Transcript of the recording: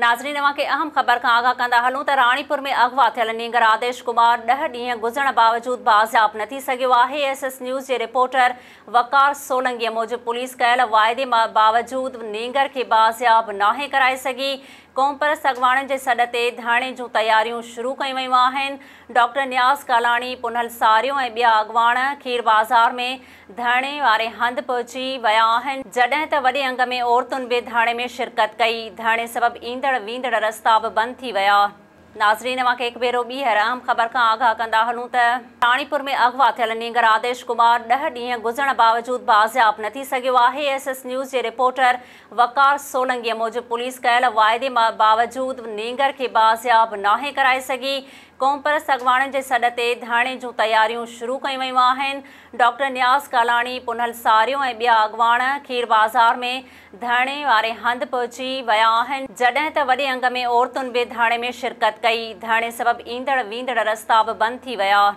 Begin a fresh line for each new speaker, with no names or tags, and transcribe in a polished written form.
ناظرين اوهان کي اهم خبر کان آگاهه ڪندا هلون ته راڻيپور ۾ اغوا ٿيل نينگر آديش ڪمار 10 ڏينهن گذرڻ باوجود بازياب نه ٿي سگهيو آهي. ايس ايس نيوز جي رپورٽر وقار سولنگي موجب پوليس ڪيل واعدي باوجود نينگر کي بازياب ناهي ڪرائي سگهي. قومپرست اڳواڻن جي سڏ تي ڌرڻي جون تياريون شروع ڪيون ويون آهن. ڊاڪٽر نياز ڪالاڻي، پنهل ساريو ۽ ٻيا اڳواڻ کير بازار ۾ ڌرڻي واري هنڌ پهچي ويا آهن، جڏهن ته وڏي انگ ۾ عورتن به ڌرڻي ۾ شرڪت ڪئي. ڌرڻي سبب ايندڙ ويندڙ رستا به بند ٿي ويا. ناظرين اوهان کي هڪ ڀيرو ٻيهر اهم خبر کان آگاهه ڪندا هلون ته راڻيپور ۾ اغوا ٿيل نينگر آديش ڪمار 10 ڏينهن گذرڻ باوجود بازياب نه ٿي سگهيو آهي. ايس ايس نيوز جي رپورٽر وقار سولنگي موجب پوليس ڪيل واعدي باوجود نينگر کي بازياب ناهي ڪرائي سگهي. قومپرست اڳواڻن جي سڏ تي ڌرڻي جون تياريون شروع ڪيون ويون آهن. ڊاڪٽر نياز ڪالاڻي، پنهل ساريو ۽ ٻيا اڳواڻ کير بازار ۾ ڌرڻي واري هنڌ پهچي ويا آهن، جڏهن ته وڏي انگ ۾ عورتن به ڌرڻي ۾ شرڪت ڪئي. ڌرڻي سبب ايندڙ ويندڙ رستا به بند ٿي ويا.